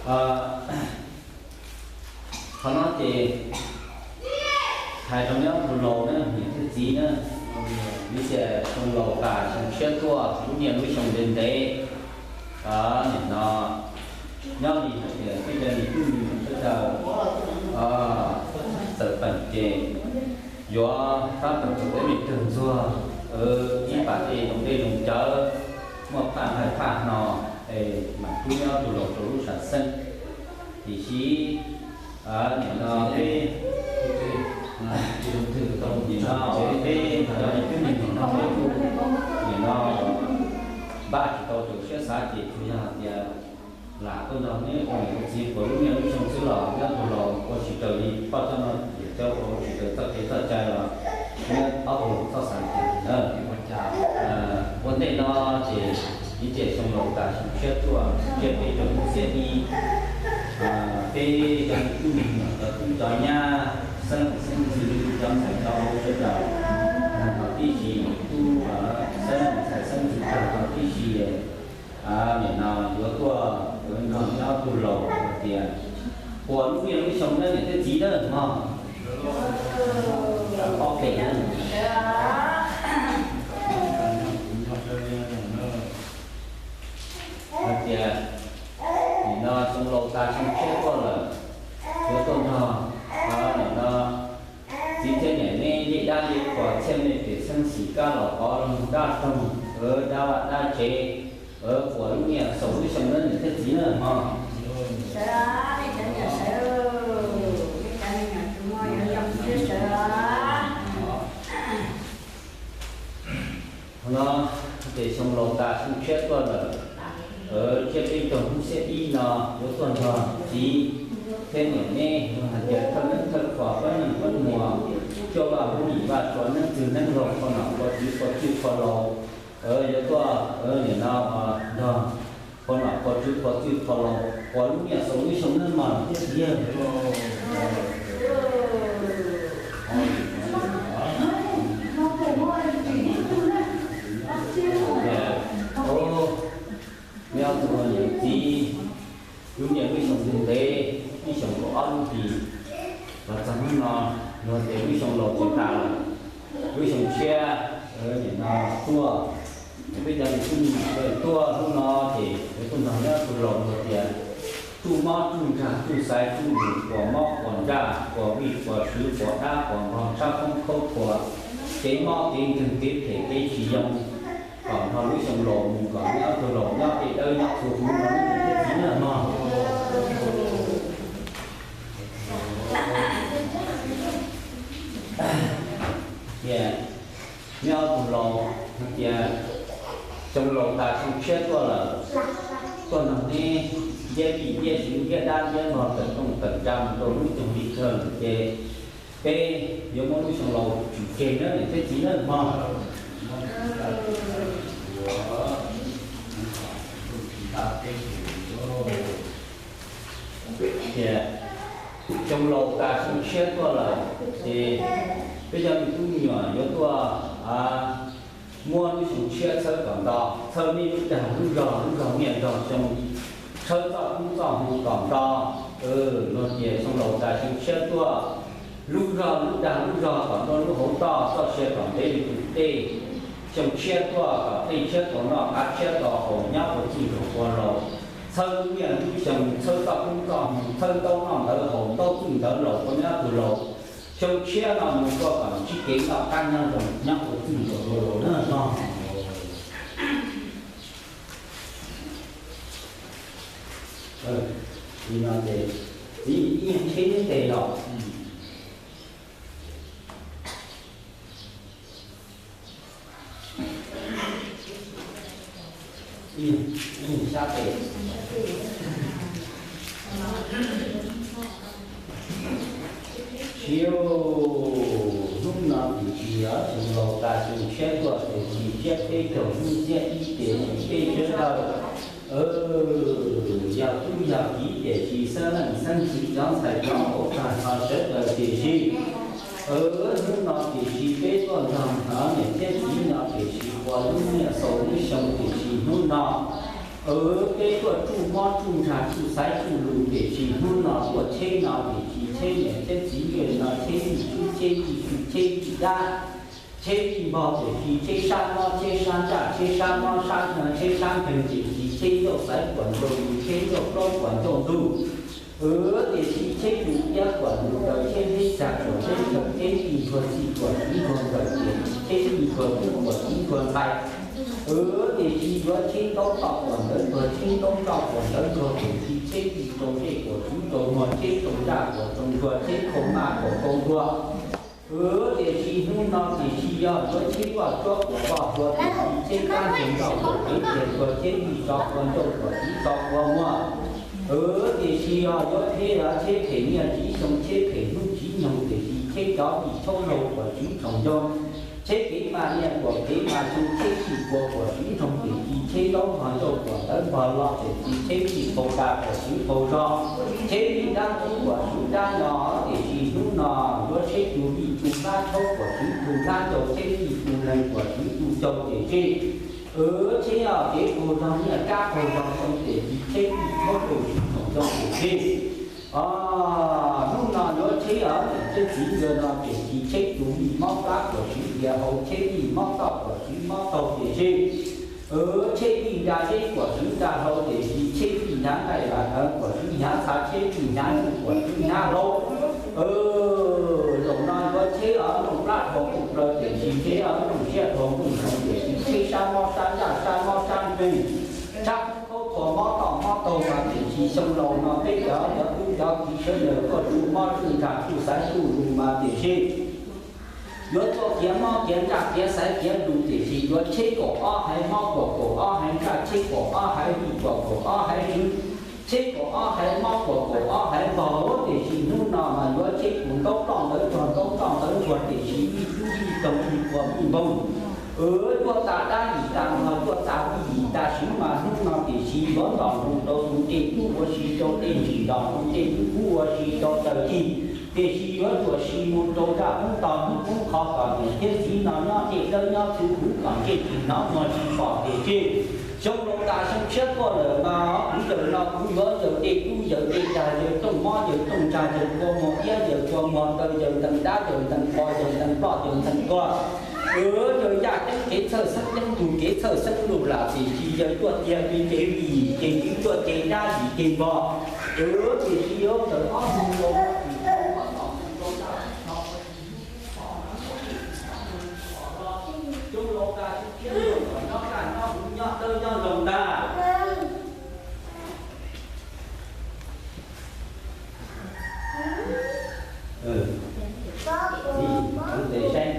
Qhov no ces hais rau nyob tus laus na, niam thiab txiv na, vim tias xyoo laus tas xyoo tshiab tuaj, lub niaj lub xyoo ntev ntev, nim no nyob li hais tias tej cov niam tub me nyuam sawv daws txawm peem ces yuav fab tau tus teb me kawg ntxuag, ib pam tej zoo dej zoo cawv, muaj phaj nqaij phaj hno, es mam pub nyob tus laus rau lub sam xeeb. Tiam sis nim no peb, nim no peb cov niam tub me nyuam no, nim no npaj tsis tau tus siab xav ces tsuas yog hais tias lam tuaj nrog neb ua niam ua txiv puas lub niaj lub xyoo xwb los nyob tus laus ua tsis raws li poj coj no, yawm coj ua tsis raws txoj kev txoj cai los neb ob tug txhob xav li cas na. Ua ntej no ces ib tiam xyoo laus tas xyoo tshiab tuaj, tsiab peb caug hnub xiab ib, peb cov niam tub me nyuam, cov tub cov nyab, xeeb leej xeeb ntxwv, cov ntxhais cov vauv sawv daws, tub xeeb ntxhais xeeb ntxwv tag tib si, nim no yuav tuaj nrog nyob tus laus hais tias puas lub niaj lub xyoo na niam thiab txiv na mog. Ob pem na, hais tias nim no xyoo laus tas xyoo tshiab tuaj lawm, yuav tuaj nrog nim no txiv thiab niam neb yej dab yej qhuas, txhiaj mej pem xeeb xim kab los qov dab roog, dab vaj dab tsev, puas lub niaj xyoo lub xyoo na niam thiab txiv na mog. Qhov no ces xyoo laus tas xyoo tshiab tuaj lawm, tsiab peb caug hnub xiab ib no yuav tuaj nrog txiv thiab niam neb hais tias thawj neeb thawj qhuas, pab neeg pab muas, cuaj vaj hub yim vaj tsua, neeb txwg neeb laug, qhua nom qhua tswv qhua txwj qhua laus, yuav tuaj nim no nrog qhua nom qhua tswv qhua txwj qhua laus puas lub niaj xyoo lub xyoo na mog niam thiab txiv. Neb ob tug niam txiv, lub niaj lub xyoo ntev ntev, ib xyoos kaum ob lub hlis los txog hnub no, luag tias lub xyoo laus tsis tas lawm, lub xyoo tshiab nim no tuaj, peb cov niam tub me nyuam tuaj hnub no ces yuav tuaj nrog neb ob tug laus luag tias tsuj mob tsuj ntsag tsuj xaiv tsuj nus, puas mob puas ntsaj, puas vij puas swv, puas dab puas npog, tshab koob khaub thuas, kev mob kev nkeeg kev phem kev tsis yoo, kom nrog lub xyoo laus mus kom neb ob tug laus nyob tej dawb nyob txhua hauv no niam thiab txiv na mog. Tias neb ob tug laus hais tias xyoo laus tas xyoo tshiab tuaj lawm, tuaj nrog neb ntiab vij ntiab swv ntiab dab ntiab npog tawm rooj tawm ntsa mus rau lub xyoo li kawg lawm ces peb yuav muab lub xyoo laus tsum tseg na niam thiab txiv na mog. Tias xyoo laus tas xyoo tshiab tuaj lawm ces peb cov me tub me nyuam yuav tuaj muab lub xyoo tshiab txhawb kom nto, txhawb nej lub dag lub zog lub zog niaj zog xyoo, txhawb txoj koob txoj hmoo kom nto. Luag tias xyoo laus tas xyoo tshiab tuaj, lub zog lub dag lub zog kom nruab lub hauv toj, txoj sia kom ntev li tus dej. Xyoo tshiab tuaj kom qij tshiab tau noj, qab tshiab tau haus, nyob ua txij nkaus ua laus, txhawb lub niaj lub xyoo, txhawb txoj koob txoj hmoo, txhawb ntaub noj ntawv haus, ntaub txwj ntawv laus rau neb ob tug laus. Xyoo tshiab no mus tuaj kom ntsib kev noj qab nyob zoo, nyob ua txij nkaus ua laus na mog. Li no ces txiv ib nyuag tsheb neb tes los. Ib nyuag sab tes. Siab, hnub no tiam sis yog xyoo laus tas xyoo tshiab tuaj tiam sis tsiab peb caug hnub xiab ib tiam sis peb sawv daws yog tub yog kiv tiam sis xeeb leej xeeb ntxwv cov ntxhais cov vauv tag nrho sawv daws tiam sis hnub no tiam sis peb tuaj nrog hnov niam thiab txiv no tiam sis ua lub niaj xaus lub xyoo tiam sis hnub no Peb tuaj tsuj mob tsuj ntsag tsuj xaiv tsuj lus, tiam sis hnub no tuaj tsheb no tiam sis tsheb niam tsheb txiv nkawd no tsheb vij tsub tsheb vij su tsheb vij dab, tsheb vij npog tiam sis tsheb sab mob tsheb sab ntsaj tsheb sab mob sab tsheb sab nkeeg tiam sis tsheb ncauj xaiv puas ncauj lus tsheb ncauj plaub puas ncauj ntug. Tiam sis tsheb lus iab puas lus daws tsheb hleb txag puas hleb ntshaw tsheb vij ntsuag txij puas txiv ntsuag nkaws tiam sis tsheb vij ntsuag kub puas txiv ntsuag ntxhais. Tiam sis yuav tsheb ntaub toj puas ntawv ntsuag tsheb ntaub toj puas ntawv ntsuag tiam sis tsheb vij rau ntsej puas txiv rau muag tsheb rau ntsaj puas rau ntsuag tsheb khau maj puas rau ntsuag. Tiam sis hnub no tiam sis yog yuav tsheb vaj tsuab puas vaj hluas tiam sis tsheb kab ntseg nroj puas kev tiag tsuag tsheb vij tso ua ncauj puas txiv tso ua muag. Tiam sis yog yuav tsheb yog tsheb phem nyiaj tsiv xyoo tsheb phem hnub tsiv nyoog tiam sis tsheb cov vij tshoob laug puas txiv tsoom ncoo. Tsheb kev mas nyiaj puas kev mas xyoo tsheb tsis puas puas txiv nroog tiam sis tsheb ntaub npog ncauj puas ntawv npog lo tiam sis tsheb vij qau da puas txiv qau zog. Tsheb vij dab tub puas txiv dab no tiam sis hnub no yuav tsheb tug vij tug hlab tshauv puas txiv tug hlab ncau tsheb vij tug neeg puas txiv tug cau tiam sis tsheb kev qau zog nyiaj kab qau zog xyoo tiam sis tsheb vij tshoob laug txiv tsoom ncoo tiam sis hnub no yuav tsheb niam tsheb txiv nkawd no tiam sis tsheb tug vij mob plab puas txiv tias hauv tsheb vij mob toj puas txiv mob taug tiam sis tsheb vij nra zeb puas txiv nra hlau tiam sis tsheb vij hnyav nqaij vam tawv puas txiv hnyav txha tsheb vij hnyav ntuj puas txiv hnyav hlau. Zaum no yuav tsheb nplooj plab dhau ntuj plaws tiam sis tsheb nplooj siab dhau ntuj hlau tiam sis tsheb sab mob sab ntsaj sab mob sab nkeeg sab kub khaub thuas mob toj mob taug mas tiam sis xyoo laus no peb cov cov tub cov kiv sawv daws tuaj tsuj mob tsuj ntsag tsuj xaiv tsuj lus mas tiam sis yuav tuaj kiav mob kiav ntsaj kiav xaiv kiav lus tiam sis yuav tsheb kaum ob haiv mob puas kaum ob haiv ntsaj tsheb kaum ob haiv vij puas kaum ob haiv swv tsheb kaum ob haiv mob puas kaum ob haiv npog tiam sis hnub no mas yuav tsheb tus ntaub ploj ntawv tsuag ntaub ploj ntawv ntsuag tiam sis vij tub vij toog vij puas vij npoog tuaj tas dab yim tas npog tuaj tas vij yim tas swv mas hnub no tiam sis yuav ntom nqus rau tus dej dub ua si rau dej ntsim ntom tus dej dub kub ua si rau taws cig tiam sis yuav tsuam si mus rau ntsaj kub tog hnub kub qhov kom niam thiab txiv no nyob dej dawb nyob txhuv huv kom ntsej tsis hnov muag tsis pom tiam sis xyoo laus tas xyoo tshiab tuaj lawm mas kuv yawm no kuv yuav yawm dej dub yawm dej dag yawm rooj mob yawm rooj ntsag yawm kua muag iab yawm kua muag taw yawm ntees dab yawm ntees qos yawm ntees ploj yawm ntees tuag yawm ncaj ceeb kev txhawj xeeb ceeb tug kev txhawj xeeb lug lam tiam sis yawm tuaj tiag li kev vij ces yim tuaj ces dab yim ces npog tiam sis yuav tawm ob tug laus xyoo laus tas xyoo tshiab tuaj kom nyob kaj nyob huv nyob dawb nyob zoo ntag. Tes saib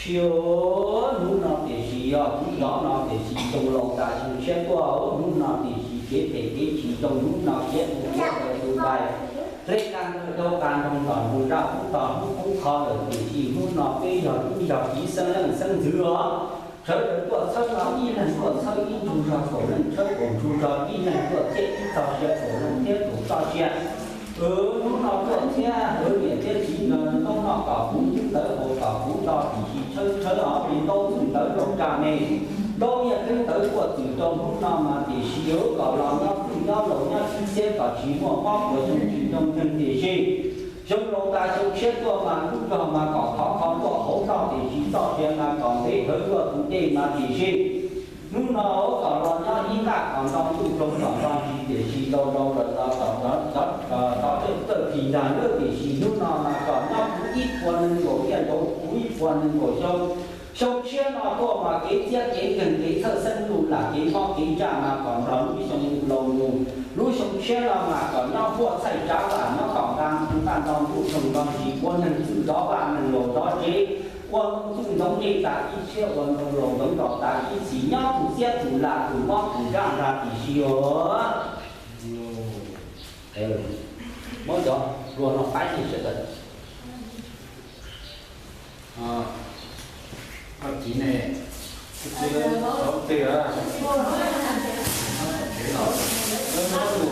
Sia, hnub no tiam sis yog hnub no tiam sis xyoo laus tas xyoo tshiab tuaj, hnub no tiam sis kev phem kev tsis zoo, hnub no kev hu kev hu tus ntais, hleb kaj ntug rau qab nroo ntom nroo nraj ub tog hnub qub qhov lawm tiam sis hnub no peb yog ib yog kiv xeeb leej xeeb ntxwv os. Sawv daws tuaj txhawb no ib leeg tuaj txhawb ib ntsuj zog kaum leej txhawb kaum ntsuj zog, ib leeg tuaj txhiab ib txoj sia kaum leej txhiab kaum txoj sia. Hnub no tuaj txhiab hwv niam thiab txiv no ntaub noj kom puv ntawv haus kom puv nto tiam sis tshawb tshawb hov li ntaub txwj ntawv rau raj me. Ntaub nyiaj teb ntawv tuaj txwm rau hnub no mas tiam sis yuav kom los nyob txwj nyob laus nyob txwj txhiab kom tsis muaj mob puas xyoo tsis zoo neeg tiam sis xyoo laus tas xyoo tshiab tuaj mas lub zog mas kom khov kho tuaj hauv nroj tiam sis txoj sia mas kom ntev dhawv luaj tus dej mas tiam sis hnub no kom los nyob ib nqaj kom nto ntuj rau kom nto ntsis tiam sis nto rau lawm los kom cov txawj txawj phim ntag lawm tiam sis hnub no mas kom nyob puv ib puas nees nkaum liaj nkaus puv ib puas nees nkaum xyoo. Xyoo tshiab no tuaj mas kev txiab kev nkeeg kev txhawj xeeb lug lam kev mob kev ntsaj mas kom nrog lub xyoo laus mus. Lub xyoo tshiab no mas kom nyob huaj txhaij tsav vam nyob kom nqa nqaj nto ntuj rau nto ntsis ua neeg txwj zov vaj neeg laus zov tsev, ua ntxwj ntxoov ncej tas ib txhiab ua ntxwj laus ntxoov nraug tas ib txhis nyob tus txiab tus lam tus mob tus ntsaj ntag tiam sis os. Muab cov hlua no qaib sawv daws. Koj txiv ne, koj txiv, koj txiv, koj txiv, koj txiv, koj txiv, koj txiv,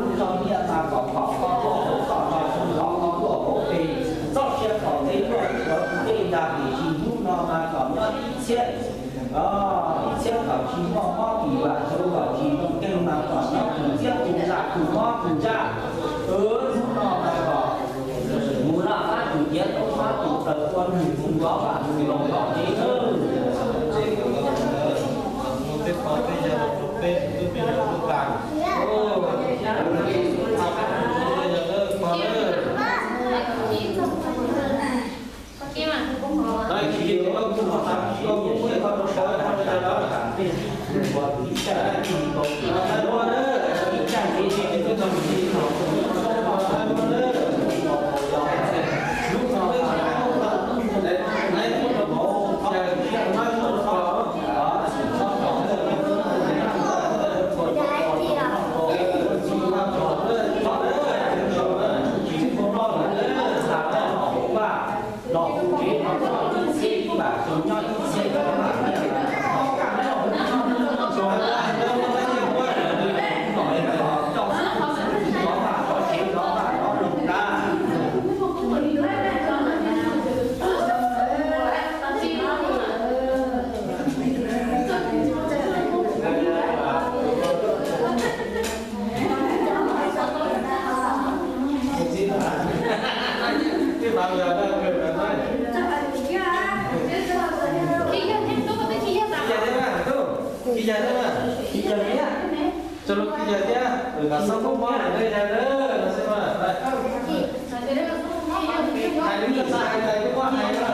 lub zog nyiaj mas kom khom kho tuaj hauv toj, nrog tshee khov kho tuaj hauv pes, txoj sia kom ntev luaj ib rawv kuv tej ntag, tiam sis hnub no mas kom nyob ib txhiab, ib txhiab kom tsis muaj mob kis vam, sawv kom tsis zoo keeg mas kom nyob tus txiab tus zam tus mob tus ntsaj. Hnub no mas kom mus laj fab tus ciav tau fab tus taws ua nws tus vov vaj tus loos kom ntev nawb. Tej pog tej yawg los rau peb tus twb peb yawg lub vas. Pog na. Ib yam thiab, ib yam thiab, tso lub ib yam thiab, kom xob kub mob lawm tej yam na, no xwb mas. Hais li koj xav hais tais kub mob hais na.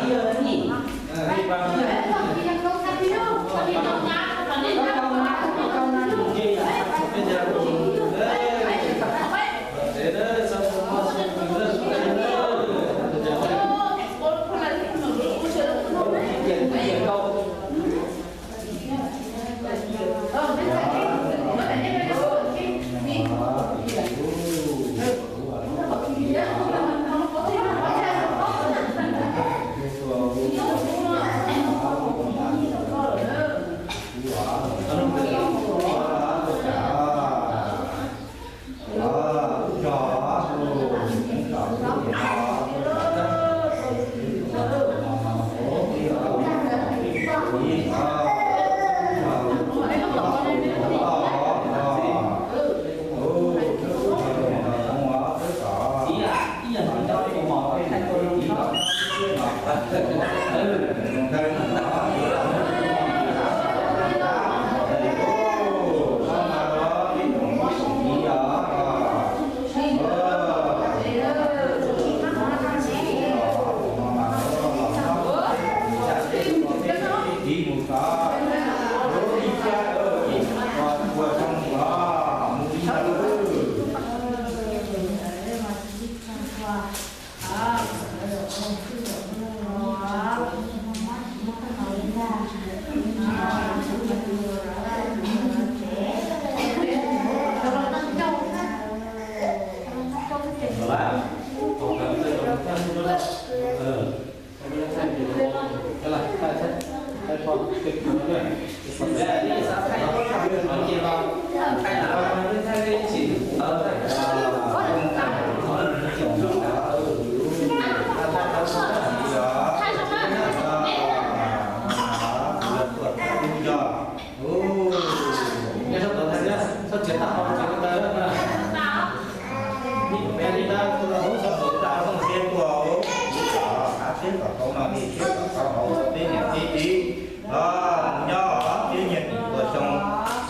Nyob peb nyiam tib ua xyoo,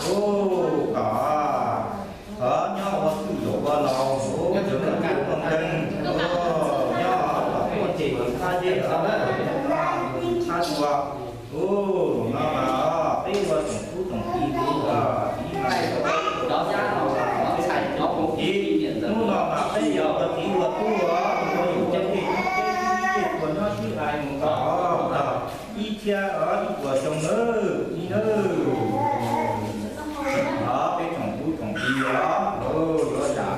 ua kom nyob ua twj ywm ua laus, nyob ua twj ywm ua nkeeg, nyob ua kom ua ces thaj yeeb thaj dua. Ua no mas peb ua tsoom tub tsoom ki, ua txiv mas cov yab los cov ntxhais cov hauv ib hnub no mas peb yog ua txiv ua tub, ua yus cov ntxhais cov ntxhais ua nyob sib hais mus kom ib txhiab ib puas xyoo nawb, ib nawb. Peb tsoom tub tsoom ki os, yuav yam loj txim tub tus toj nawb.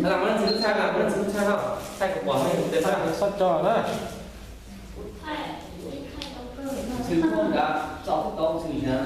Lam muab ntxhw thaij, lam muab ntxhw thaij no, thaij kuv pom nej tes thaij no, xob tso na. Ntxhw muab nrad tso tau ntxhw na.